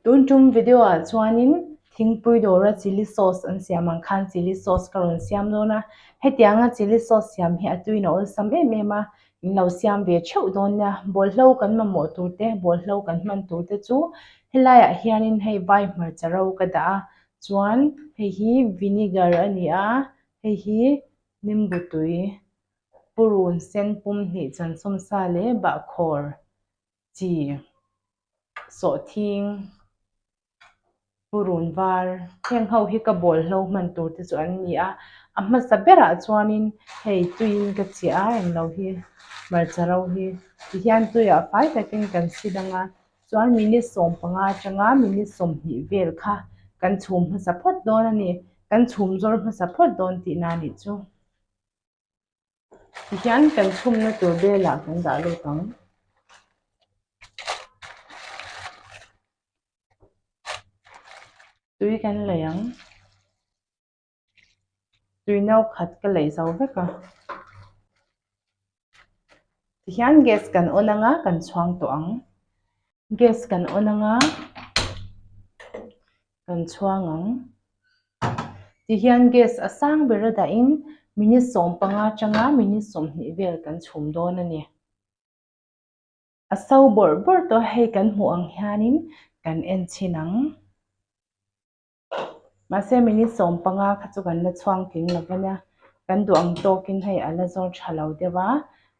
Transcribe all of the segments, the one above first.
Tun tum video ah chuanin thingpui dawra chilli sauce an siam ang khan chilli sauce ka rawn siam dawn a, hetianga chilli sauce siam hi a tuin a awlsam em em a, in lo siam ve theuh dawn nia. Bawlhlo kan mamawh tur te, bawlhlo kan hman tur te chu helaiah hianin hei vai hmarcha ro ka dah a, chuan hei hi vinegar a ni a, hei hi nimbu tui purun sen pum hnih chansawm sa leh bahkhawr chi sawhthing purun var heng ho hi ka bawl hlo hman tur te chu an ni a a hmasa berah chuanin hei tuiin ka chiah a englo hi hmarcha ro hi tihian tuiah fai takin kan si dang a chuan minute 15 atanga minute 20 vel kha kan chhum hmasa phawt dawn a ni kan chhum zawr hmasa phawt dawn tihna a nih chu. Tihian kan chhumna tur belah kan dah lut ang. Tui kan lei ang. Tui no khat ka lei zo vek a. Tihian gas kan on anga kan chhuang tawh ang. Gas kan on anga kan chhuang ang. Tihian gas a sang ber a dahin minute 15 atanga minute 20 vel kan chhum dawn a ni. A so bawrh bawrh tawh hei kan hmuh ang hianin kan en chhin ang. Mahse minute 15 kha chu kan la chhuang tling lo va nia. Kan duh ang tawkin hei a la zawr tha lo deuh a,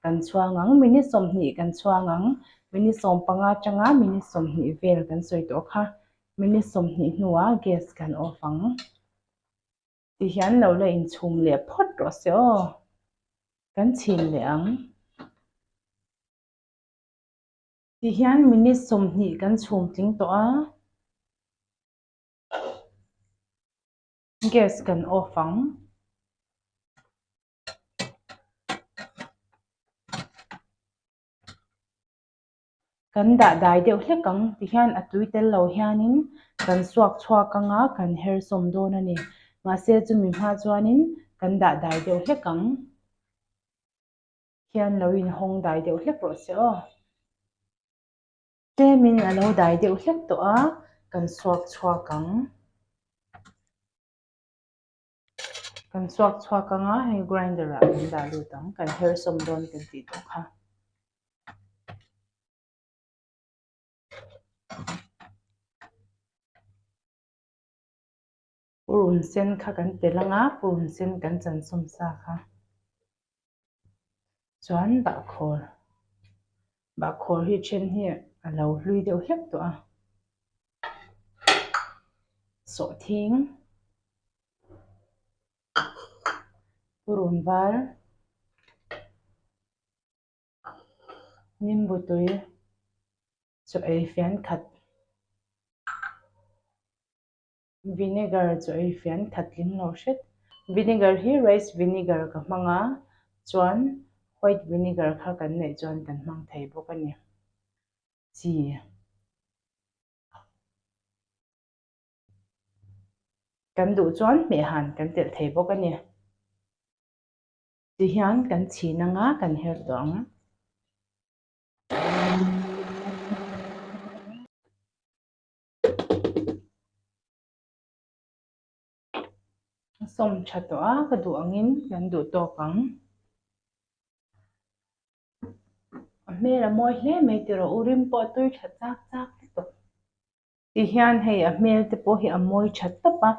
kan chhuang ang. Minute 20 kan chhuang ang. Minute 15 atanga minute 20 vel kan sawi tawh kha. Minute 20 hnuah gas kan off ang. Tihian lo la inchhum leh phawt rawh se aw. Kan chhin leh ang. Tihian minute 20 kan chhum tling tawh a. Gas kan off ang. Kan dah dai deuh hlek ang tihian a tui tel lo hianin kan suak chhuak anga kan her sawm dawn a ni. Mahse chumi hma chuanin kan dah dai deuh hlek ang. Hian lo inhawng dai deuh hlek rawh se aw. Tlemin a lo dai deuh hlek tawh a, kan suak chhuak ang. Kan suak chhuak ang a, hei grinder ah kan dah lut ang, kan her sawm dawn kan tih tawh kha. Purun sen kha kan tel ang a, purun sen kan chan sawm sa kha. Chuan bahkhawr, bahkhawr hi then hi a lo hlui deuh hlek tawh a. Sawhthing, purun var, nimbu tui chaw ei fian khat. Vinegar chu ei fian khat tling lo hret. Vinegar hi rice vinegar ka hmang a, chuan white vinegar kha kan neih chuan kan hmang thei bawk a ni. Chi. Kan duh chuan hmehhan kan telh thei bawk a ni. Tihian kan chhin anga kan her tawh ang. A sawm tha tawh a ka duh angin kan duh tawk ang. A hmel a mawi hle mai tiraw u rim pawh a tui tha chak chak lutuk. Tihian hei a hmel te pawh hi a mawi tha tawp a,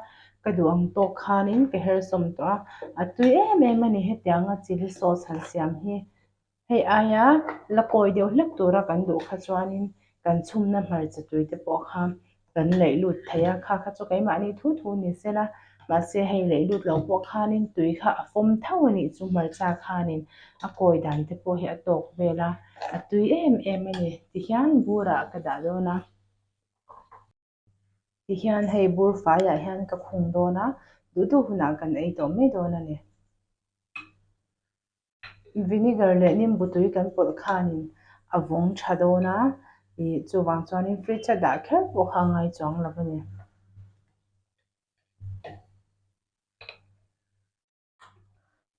ka duh ang tawk khanin ka her sawm tawh a, a tui em em a ni hetianga chilli sauce han siam hi. Hei aia la kawi deuh hlek tura kan duh kha chuanin kan chhumna hmarcha tui te pawh kha kan leih lut thei a, kha kha chu keimahni thu thu ni se la, mahse hei leih lut lo pawh khanin tui kha a fawm tho a nih chu hmarcha khanin a kawi dan te pawh hi a tawk vel a, a tui em em a ni. Tihian burah ka dah dawn a. Tihian hei bur faiah hian ka khung dawn a, duh duh hunah kan ei tawh mai dawn a ni. Vinegar leh nimbu tui kan pawlh khanin a vawng tha dawn a, ih chuvang chuanin fridge a dah kher pawh kha a ngai chuang lo a ni.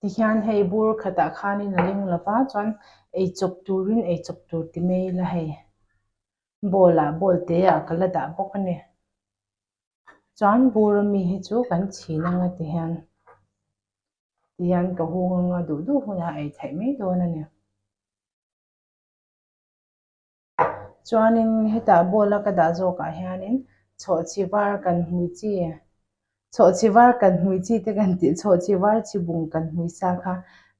Tihian hei bur khatah khanin a ling lo va, chuan eichawp turin eichawp tur ti mai ila hei. Bowl ah bowl te ah ka la dah bawk a ni. Chuan bur ami hi chu kan chhin anga ti hian ti hian ka hung anga duh duh hunah ei theih mai dawn a ni. Chuanin hetah bowl a ka dah zawkah hianin chhawhchhi var kan hmui chi chhawhchhi var kan hmui chi te kan tih chhawhchhi var chi bung kan hmui sa kha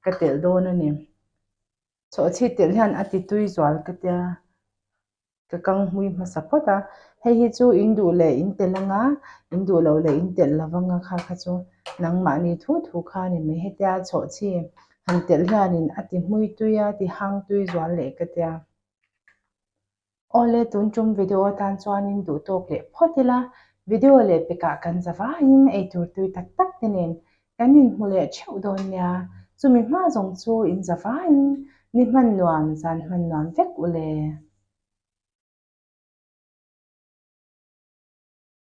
ka telh dawn a ni. Chhawhchhi telh hian a ti tui zual ka tia ka kang hmui hmasa phawt a, hei hi chu in duh leh in telh anga in duh loh leh in telh lo anga kha kha chu nangmahni thu thu kha a ni mai hetia chhawhchhi han telh hianin a ti hmui tui a ti hang tui zual leh ka tia. Awle tun tum video atan chuanin duh tawk leh phawt ila video leh pekah kan za vaiin eitur tui tak tak te nen kan inhmu leh theuh dawn nia, chumi hma zawng chu in za vaiin ni hman nuam zan hman nuam vek u le.